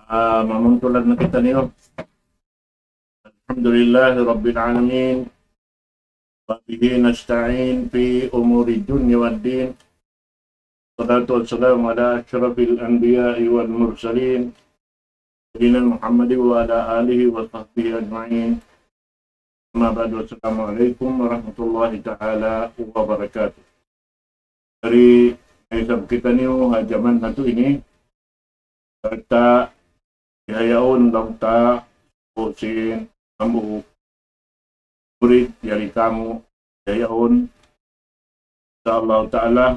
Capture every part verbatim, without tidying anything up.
Ah, mamuntulan na kitaniyu. الحمد لله رب العالمين. وبه نستعين في أمور الدنيا والدين. والصلاة والسلام على أشرف الأنبياء والمرسلين، سيدنا محمد وعلى آله وصحبه أجمعين. أما بعد، والسلام عليكم ورحمة الله تعالى وبركاته. Mari isab kitaniyu ha jaman natu' ini, sarta' bihaun laung ta, sin hambuuk murid yari kamu bihaun, insya Allah Ta'ala,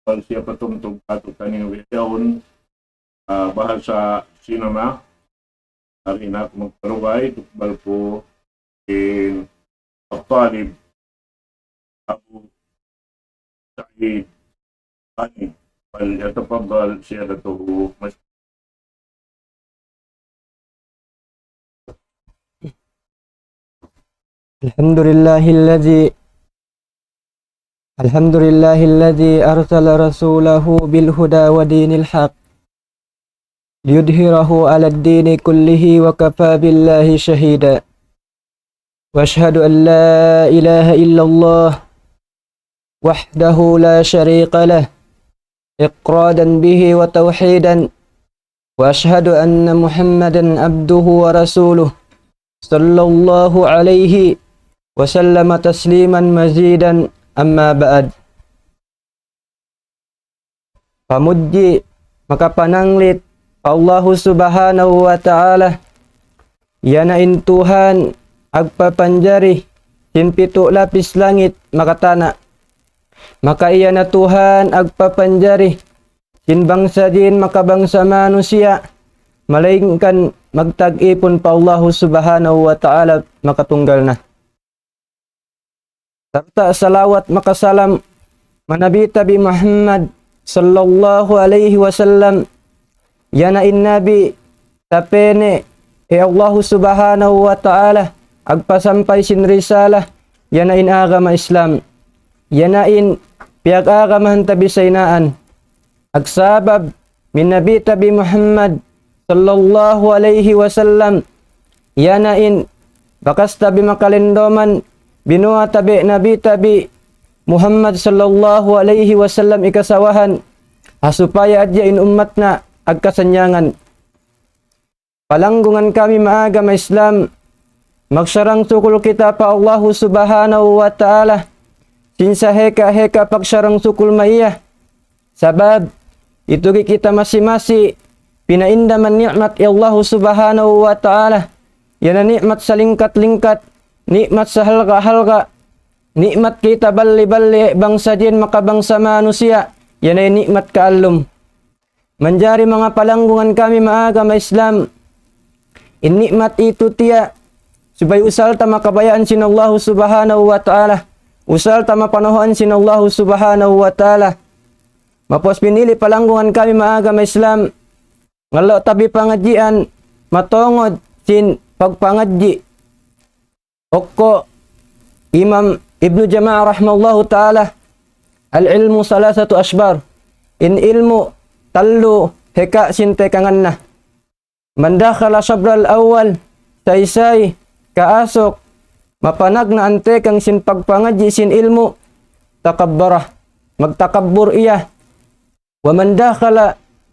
bang siya patumtum katu' taniyu bihaun, ah, bahasa Sinama, hari ini aku magparubay, tukbal ku in Al-Talib Abu Sa'id Bani, فليتفضل سيادته مشكورا. الحمد لله الذي، الحمد لله الذي أرسل رسوله بالهدى ودين الحق ليظهره على الدين كله وكفى بالله شهيدا. وأشهد أن لا إله إلا الله وحده لا شريك له إقرارا به وتوحيدا، وأشهد أن محمدا عبده ورسوله صلى الله عليه وسلم تسليما مزيدا. أما بعد. Pamudji, makapananglit pa Allahu Subhanahu wa Ta'ala, yana in Tuhan agpapanjari sin pitu lapis langit maka tana'. Maka yana Tuhan agpapanjari sin bangsa jin maka bangsa manusiya', malaingkan magtag-ipun pa Allahu Subhanahu wa Ta'ala makatunggal na. Sarta' salawat maka salam ha Nabi tabi Muhammad sallallahu alayhi wasallam, yana in Nabi tapene' hi Allahu Subhanahu wa Ta'ala agpasampay sin risala, yana in agama Islam, yana in piyag-agamahan tabi saynaan. Agsabab min Nabi tabi Muhammad sallallahu alayhi wasallam, yana in bakas tabi makalinduman, binuwa' tabi Nabi tabi Muhammad sallallahu alayhi wasallam ikasawahan, ha supaya adja in ummat na agkasanyangan. Palanggungan kami maagama Islam, magsarang sukul kita pa Allahu Subhanahu wa Ta'ala, sin sahika-hika pagsarang sukul maiya. Sabab, itugi kita masi-masi, pinaindaman ni'mat hi Allahu Subhanahu wa Ta'ala, yana ni'mat salingkat-lingkat, ni'mat sahalga'-halga', ni'mat kita balli-balli bangsa jin maka bangsa manusiya', yana ni'mat kaallum. Manjari manga palanggungan kami maagama Islam, in ni'mat itu tiya', subay usal ta makabayaan sin Allahu Subhanahu wa Ta'ala, usal ta mapanuhuan sin Allahu Subhanahu wa Ta'ala. Mapus pinili palanggungan kami maagama Islam, ngallu' tabi pangadjian, matungud sin pagpangadji'. Ukku Imam Ibnu Jama'ah rahimahullahu ta'ala, العلم ثلاثة أشبار. In ilmu' tallu hika' sin tekangan na. من دخل الشبر الأول, saysay kaasuk mapanagna' in tekang sin pagpangadji' sin ilmu', تكبر, magtakabbur iya. ومن دخل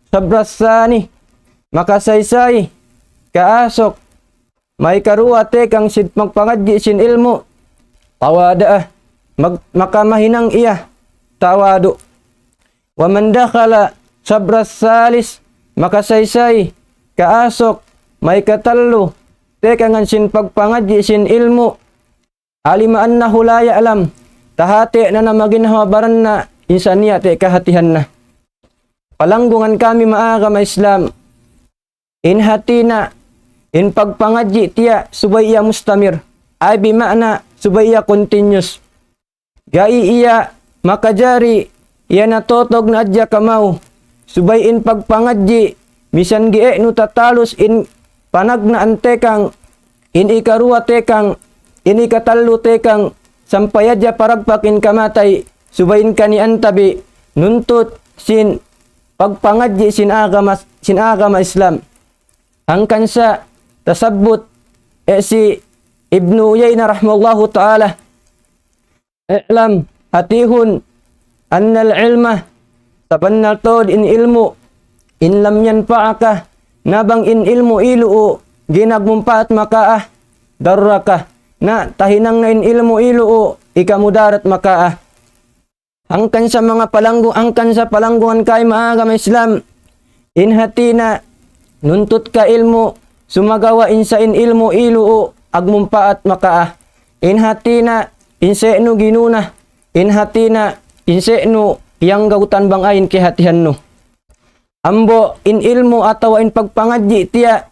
الشبر الثاني, makasaysay kaasuk maikaruwa tekang sin pagpangadji' sin ilmu', تواضع, mag-, maka mahinang iya tawadu'. ومن دخل الشبر الثالث, makasaysay kaasuk maikatallu tekangan sin pagpangadji' sin ilmu', علم أنه لا يعلم, tahati' na na maginhawa baran na insan niya te kahatihan na. Palanggungan kami maagama Islam, in hati na, in pagpangadji' tiya' subay iya mustamir, ay bima'na subay iya continuous. Ga'i iya makajari, iya natutug na hadja kamaw. Subay in pagpangadji', misan gi'e nu tatalus in panagnaan tekang, in ikaruwa tekang, in ikatallu tekang, sampay hadja paragpak in kamatay, subay in kanian tabi nuntut sin pagpangadji' sin agama, sin agama Islam. Hangkan sa tasabbut, eh, hi Ibnu Uyaynah rahimahullahu ta'ala, اعلم, hatihun, أن العلم, sabannal tuud in ilmu', إن لم ينفعك, na bang in ilmu' ilu' di' nagmumpaat makaan, ضرك, na tahinang na in ilmu' ilu' hikamudarat makaan. Hangkan sa manga palanggu-, hangkan sa palanggungan kami manga agama Islam, in hati niya nuntut ka ilmu', sumagawa' in sa in ilmu' ilu' agmumpaat makaan. In hati niya, in sa nu ginuna, in hati niya, in sa nu yang gautan bang ain kahatihan nu. Ambo in ilmu' atawa in pagpangadji' tiya',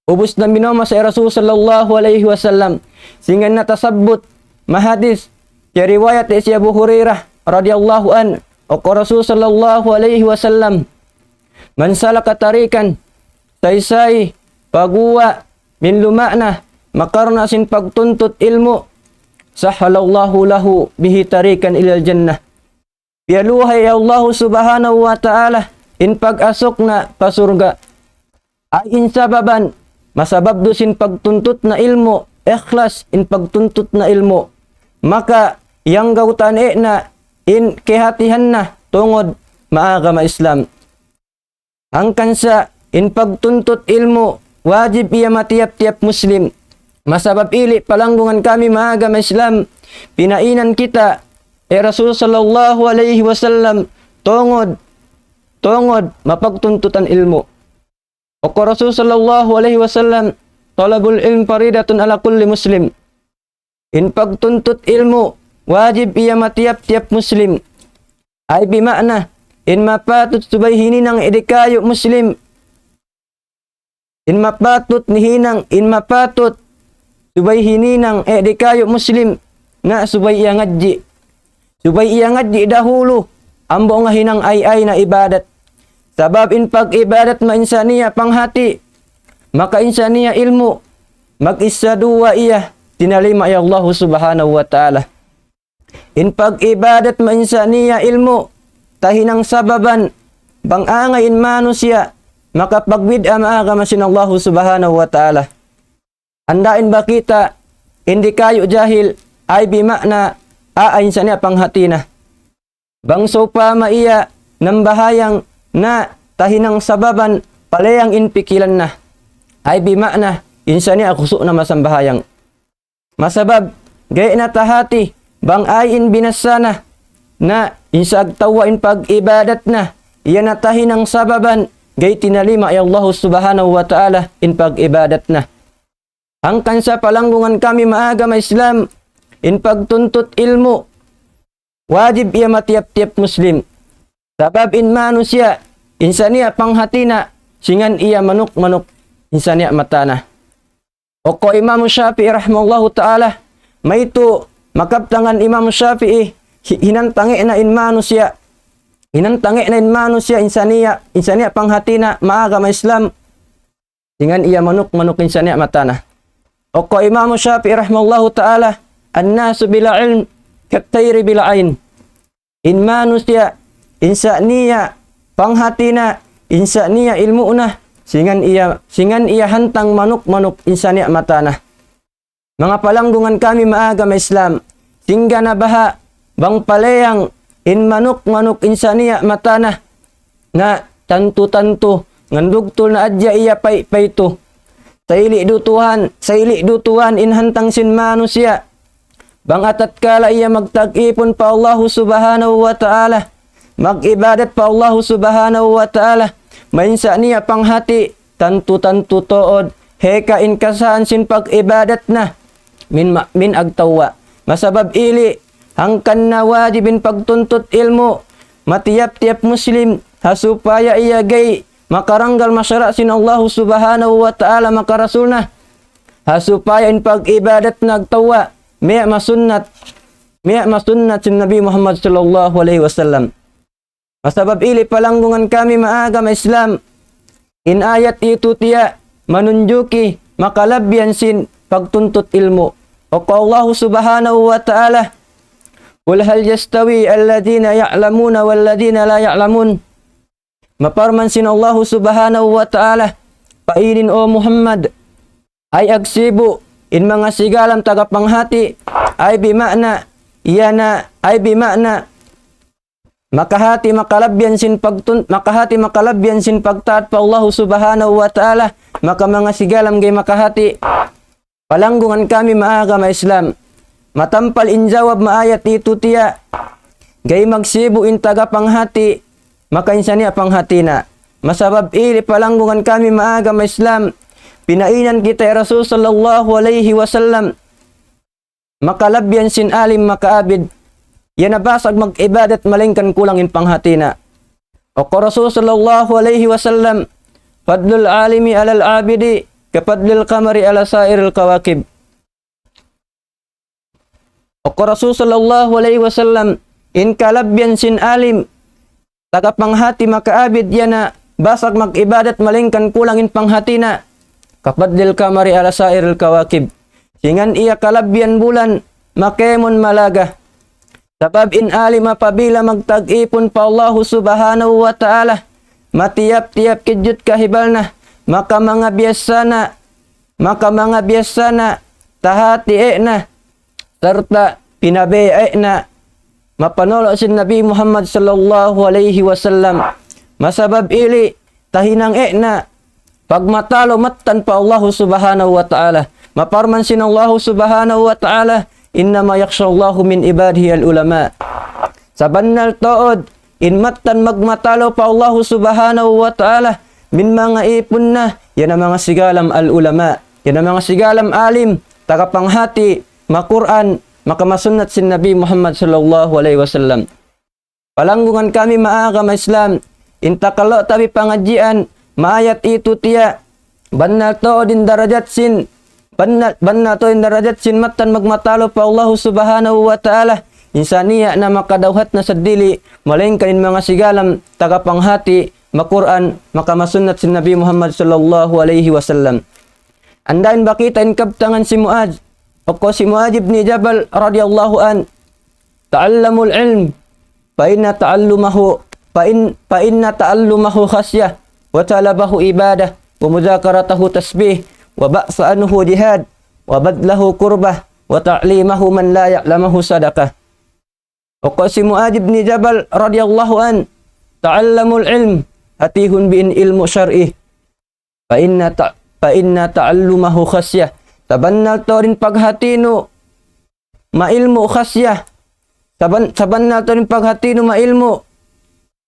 ubus na minoma sa Rasul sallallahu alayhi wasallam. Singan na tasabbut, mahadis, kiyariwayat hi Abu Hurairah radiyallahu anhu, o ka Rasul sallallahu alayhi wasallam, من سلك طريقا, saysay paguwa' min luma'na, makarna' sin pagtuntut ilmu', سهل الله له به طريقا إلى الجنة. Piyaluhay hi Allah subhanahu wa ta'ala in pag-asuk na pa surga'. Ay in sababan, masabab du sin pagtuntut na ilmu', ikhlas in pagtuntut na ilmu'. Maka, yang gautan e na in kahatihan na tungud manga agama Islam. Hangkan sa in pagtuntut ilmu', wajib iya matiyap-tiyap Muslim. Masabab ili' palanggungan kami manga agama Islam, pinainan kita, eh, Rasul sallallahu alayhi wasallam, tungud, tungud, mapagtuntutan ilmu'. O ka Rasul sallallahu alayhi wasallam, طلب العلم فريضة على كل مسلم. In pagtuntut ilmu', wajib iya matiyap-tiyap Muslim. Ay bima'na, in mapatut subay hininang e di kayu' Muslim. In mapatut nihinang, in mapatut subay hininang e di kayu' Muslim, na subay iya ngadji'. Subay iya ngadji' dahulu, ambo nga hinang ay-ay na ibadat. Sabab in pag-ibadat ma in sa niya panghati, maka in sa niya ilmu', mag-isa duwa iya, tinalima' hi Allah subhanahu wa ta'ala. In pag-ibadat ma in sa niya ilmu', tahinang sababan, bang angay in manusiya', makapagbid'a manga agama sin Allah subhanahu wa ta'ala. Handa in ba kita, in di kayu' jahil, ay bima'na, a, in sa niya panghati na. Bang sawpama iya nambahayang na tahinang sababan palayang in pikilan na. Ay bima'na, in sa niya kusu' na masambahayang. Masabab, ga'i na tahati, bang ay in binasa na, na in sa agtawa in pag-ibadat na, iya na tahinang sababan, ga'i tinalima' hi Allah subhanahu wa ta'ala in pag-ibadat na. Hangkan sa palanggungan kami manga agama Islam, in pagtuntut ilmu', wajib iya matiyap-tiyap Muslim. Sabab in manusiya', in sa niya panghati na, singan iya manuk-manuk, in sa niya mata na. O ka Imam Shafi'i rahimahullahu ta'ala, maytu' makabtangan Imam Shafi'i, hi-, hinantang e na in manusiya', hinantang e na in manusiya', in sa niya, in sa niya panghati na, manga agama Islam, singan iya manuk-manuk in sa niya mata na. O ka Imam Shafi'i rahimahullahu ta'ala, الناس بلا علم كالطير بلا عين. In manusiya', in sa niya panghati na, in sa niya ilmu' na, singan iya, singan iya hantang manuk-manuk in sa niya mata na. Manga palanggungan kami manga agama Islam, singga na baha' bang palayang in manuk-manuk in sa niya mata na, na tantu-tantu, ngandugtul na hadja iya pay-, paytu. Sa ili' du tuwan, sa ili' du tuwan in hantang sin manusiya'. Bang atatkala iya magtag-ipun pa Allahu subhanahu wa ta'ala, mag-ibadat pa Allahu subhanahu wa ta'ala, main sa niya panghati, tantu-tantu tuud, heka in kasahan sin pag-ibadat na, min ma-, min agtawa. Masabab ili', hangkan na wajib in pagtuntut ilmu', matiyap-tiyap Muslim, ha supaya iya ga'i makaranggal masara' sin Allahu subhanahu wa ta'ala maka Rasul na. Ha supaya in pag-ibadat na agtawa, miya masunnat, miya masunnat sin Nabi Muhammad sallallahu alayhi wasallam. Masabab ili' palanggungan kami manga agama Islam, in ayat itu tiya' manunjuki makalabbihan sin pagtuntut ilmu'. O ka Allahu subhanahu wa ta'ala, قل هل يستوي الذين يعلمون والذين لا يعلمون. Maparman sin Allahu subhanahu wa ta'ala, Painin, O Muhammad, ay agsibu' in manga sigalam tagapanghati, ay bima'na, iyana, ay bima'na, makahati makalabbian sin pagtun-, makahati makalabbian sin pagtaat pa Allahu Subhanahu wa Ta'ala, maka manga sigalam gay makahati. Palanggungan kami maagama Islam. Matampal in jawab maayat itu tiya'. Gay magsibu' in tagapanghati, maka in saniya panghati na. Masabab ili palanggungan kami maagama Islam. Pinainan kita hi Rasul sallallahu alayhi wasallam makalabbian sin alim makaabid. Iyana basag mag-ibadat malaingkan kulang in panghati na. Wa qala Rasul sallallahu alayhi wasallam, فضل العالم على العابد كفضل القمر على سائر الكواكب. Wa qala Rasul sallallahu alayhi wasallam, in kalabbian sin alim, tagapanghati makaabid iyana basag mag-ibadat malaingkan kulang in panghati na. كفضل القمر على سائر الكواكب. Singan iya kalabbian bulan makaymun malaga. Sabab in alim apabila magtag-ipun pa Allahu Subhanahu wa Ta'ala, matiyap-tiyap kijut kahibal na, maka manga biyasa na, maka manga biyasa na, tahati e na, sarta' pinabe' e na, mapanolo' sin Nabi Muhammad sallallahu alayhi wasallam. Masabab ili, tahinang e na, pagmatalu mattan pa Allahu Subhanahu wa Ta'ala. Maparman sin Allahu Subhanahu wa Ta'ala, إنما يخشى الله من عباده العلماء. Sabannal tuud, in mattan magmatalu pa Allahu Subhanahu wa Ta'ala, min manga ipun na, yan ang manga sigalam al-ulama, yan ang manga sigalam alim, tagapanghati, ma-Qur'an, makamasunnat sin Nabi Muhammad sallallahu alayhi wasallam. Palanggungan kami maagama Islam, in takallu' tabi pangadjian, maayat itu tiya', bannal tuud in darajat sin, bannal, bannal tuud in darajat sin mattan magmatalu pa Allahu Subhanahu wa Ta'ala, in saniya na makadawhat na sadili, malaingkan in manga sigalam, tagapanghati, ma-Qur'an, makamasunnat sin Nabi Muhammad sallallahu alayhi wasallam. Andain bakita in kabtangan si Muaz, wa qala si Muaz ibn Jabal radiyallahu anhu, تعلموا العلم فإن تعلمه، فإن، فإن تعلمه خشية، وطلبه عبادة، ومذاكرته تسبيح، وبحث عنه جهاد، وبذله قربة، وتعليمه من لا يعلمه صدقة. Wa qala si Muaz ibn Jabal radiyallahu anhu, تعلموا العلم, hatihun bi in ilmu' shar'i. فإن تع-، فإن تعلمه خشية. Sabannal tuud in paghati niyu mailmu' khashyah. Saban-, sabannal tuud in paghati niyu mailmu'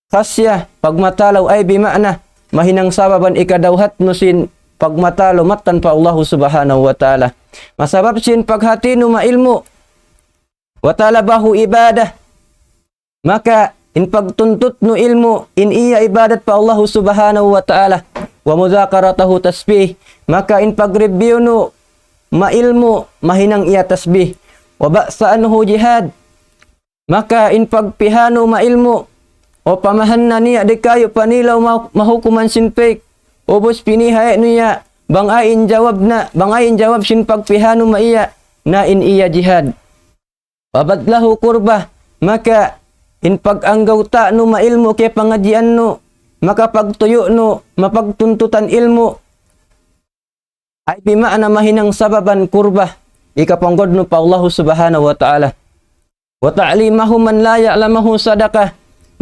khashyah, pagmatalaw ay bima'na, mahinang sababan ikadawhat niyu sin pagmatalaw mattan pa Allahu Subhanahu wa Ta'ala. Masabab sin paghati niyu mailmu'. وطلبه عبادة. Maka in pagtuntut niyu ilmu', in iya ibadat pa Allahu Subhanahu wa Ta'ala. ومذاكرته تسبيح. Maka in pag-review niyu mailmu', mahinang iya tasbih. وبحث عنه جهاد. Maka in pagpiha niyu mailmu', o pamahan na niya di' kayu panilaw ma-, mahukuman sin fake. Ubus piniha niyu ya, bang ain jawab na, bang ain jawab sin pagpiha niyu maiya, na in iya jihad. وبذله قربة, maka in pag-anggawta' niyu mailmu' kapangadjian niyu, maka pagtuyu' niyu mapagtuntutan ilmu', ay bima'na mahinang sababan qurbah, ikapanggad niyu pa Allahu Subhanahu wa Ta'ala. وتعليمه من لا يعلمه صدقة,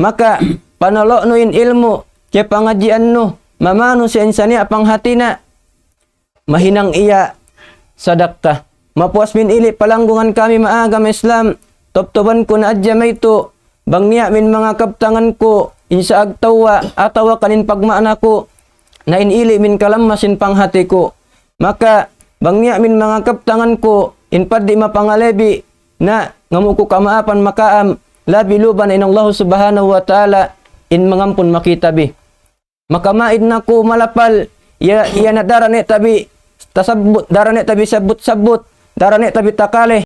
maka panolo' niyu in ilmu' kapangadjian niyu, mamanu siya in saniya panghati na, mahinang iya sadakka. Mapuas min ili palanggungan kami maagama Islam, tubtuban ku na hadja maytu', bang niya' min manga kabtangan ku, in saag tawwa, atawa kan in pagma'na ku, na in ili min kalamma sin panghati ku. Maka, bang niya' min manga kabtangan ku, in paddi mapangalebi, na ngamu' ku kamaapan makaam, labi luba na in Allahu Subhanahu wa Ta'ala, in mangampun makita bi. Maka maid na aku malapal, iya, iya na darane' tabi tasabbut, darane' tabi sabbut-sabbut, darane' tabi takale,